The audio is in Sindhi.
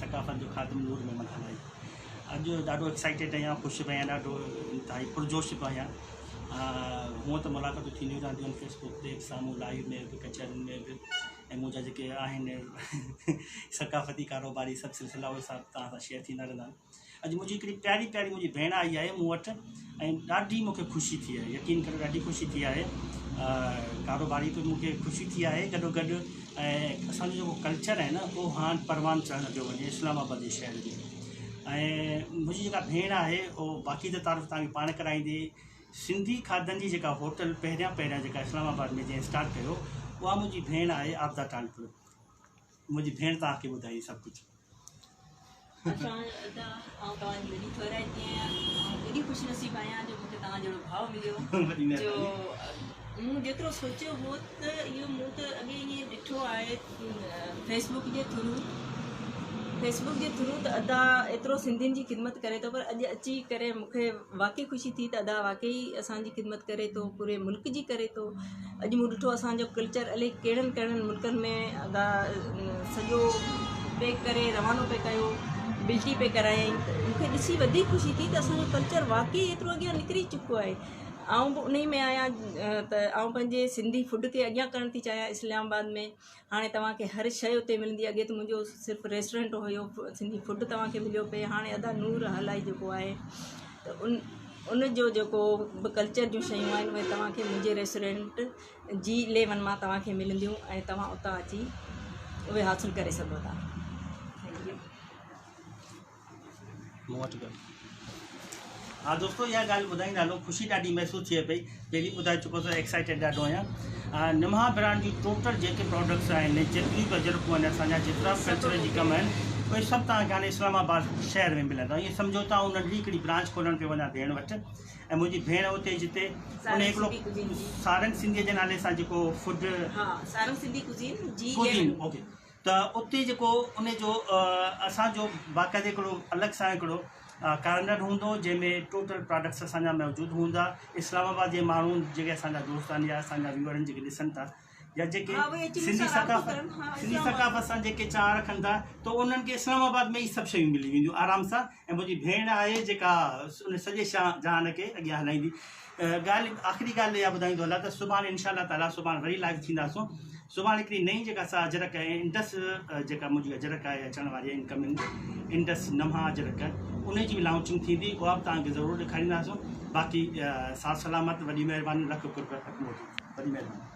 ثقافت جو خادم نور محمد هالائي. اڄ ڏاڍو ايڪسائيٽيڊ آهيان، خوش به آهيان، ڏاڍو انتهائي پرجوش به آهيان. هونء ته ملاقاتون ٿينديون رهنديون آهن فيس بڪ تي به سامهون لائيو ۾ به ڪچهرين ۾ به ۽ منهنجا جيڪي آهن ثقافتي ڪاروباري سڀ سلسلا اهي سڀ توهان سان شيئر ٿيندا رهندا آهن. اڄ منهنجي هڪڙي پياري پياري منهنجي ڀيڻ آئي آهي مون وٽ ۽ ڏاڍي مون کي خوشي ٿي آهي يقين ڪريو ڏاڍي خوشي ٿي آهي ڪاروباري به مون کي خوشي ٿي آهي گڏو گڏ ۽ اسانجو جيڪو ڪلچر آهي نه اهو هاڻ پروان چڙهڻ پيو وڃي اسلام آباد جي شهر ۾ ۽ منهنجي جيڪا ڀيڻ آهي اهو باقي ته تعارف توهان کي پاڻ ڪرائيندي سنڌي کاڌن جي جيڪا هوٽل پهريان پهريان جيڪا اسلام آباد ۾ جنهن اسٽارٽ ڪيو اها منهنجي ڀيڻ آهي عابده ٽالپر منهنجي ڀيڻ توهان کي ٻڌائيندي سڀ ڪجهه. اسان ادا آئون توهان جي وڏي ٿورائتي آهيان آئون ايڏي خوش نصيب آهيان جو مونکي توهان جهڙو ڀاء مليو جو مون جيترو سوچيو هو ته اهو مون ته اڳي ائين ڏٺو آهي فيس بڪ جي ٿرو فيس بڪ جي ٿرو ته ادا ايترو سنڌين جي خدمت ڪري ٿو پر اڄ اچي ڪري مونکي واقعي خوشي ٿي ته ادا واقعي اسان جي خدمت ڪري ٿو پوري ملڪ جي ڪري ٿو اڄ مون ڏٺو اسان جو ڪلچر الائي ڪهڙن ڪهڙن ملڪن ۾ ادا سڄو پيڪ ڪري روانو پئي ڪيو بلٽي پئي ڪرايائين ته مون کي ڏسي وڌيڪ خوشي ٿي ته اسان جو ڪلچر واقعي ايترو اڳيان نڪري چڪو آهي آئون به انهي ۾ آهيان ته آئون پنهنجي سنڌي فوڊ کي اڳيان ڪرڻ ٿي چاهيان اسلام آباد ۾ هاڻي توهان کي هر شيء اتي ملندي اڳي ته منهنجو صرف ريسٽورنٽ هيو سنڌي فوڊ توهان کي مليو پئي هاڻي ادا نور هالائي جيڪو آهي ته ان ان جو جيڪو به ڪلچر جون شيون آهن اهي توهان کي منهنجي ريسٽورنٽ جي اليون مان توهان کي ملنديون ۽ توهان اتان اچي اهي حاصل ڪري سگهو ٿا thank you. مون وٽ به ها دوستو اها ڳالهه ٻڌائيندا هلو خوشي ڏاڍي محسوس ٿئي پئي پهرين ٻڌائي چڪو هوس ايڪسائيٽيڊ ڏاڍو آهيان نمها برانڊ جون ٽوٽل جيڪي پراڊڪٽس آهن جيتريون به اجرڪون آهن اسان جا جيترا به ڪلچر جي ڪم آهن اهي سڀ توهان کي هاڻي اسلام آباد شهر ۾ ملندا ائين سمجهو ته آئون ننڍڙي هڪڙي برانچ کولڻ پيو وڃان ڀيڻ وٽ ۽ منهنجي ڀيڻ اتي جتي ان هڪڙو سارنگ سنڌي جي نالي سان جيڪو فوڊ سارنگ سنڌي ڪوزين جي ڪوزين اوڪي ته اتي جيڪو ان جو اسان جو باقاعدي هڪڙو الڳ سان هڪڙو ڪارنر هوندو جنهن ۾ ٽوٽل پراڊڪٽس اسان جا موجود هوندا اسلام آباد جي ماڻهو جيڪي اسان جا دوست آهن يا اسان جا ويوئر آهن جيڪي ڏسن ٿا يا جيڪي سنڌي ثقافت سنڌي ثقافت سان جيڪي چاهه رکن ٿا ته انهن کي اسلام آباد ۾ ئي سڀ شيون ملي وينديون آرام سان ۽ منهنجي ڀيڻ آهي جيڪا ان سڄي جهان کي اڳيان هلائيندي ڳالهه آخري ڳالهه اها ٻڌائيندو هلان ته سڀاڻي انشاء الله تعالٰي سڀاڻي وري لائيو ٿينداسون سڀاڻي هڪڙي نئين جيڪا سا اجرڪ ۽ انڊس جيڪا منهنجي اجرڪ آهي اچڻ واري آهي انڪمنگ انڊس نمها اجرڪ ان جي به لانچنگ ٿيندي اها به توهان کي ضرور ڏيکارينداسون باقي ساٿ سلامت وڏي مهرباني لک قرب حق موجود وڏي مهرباني.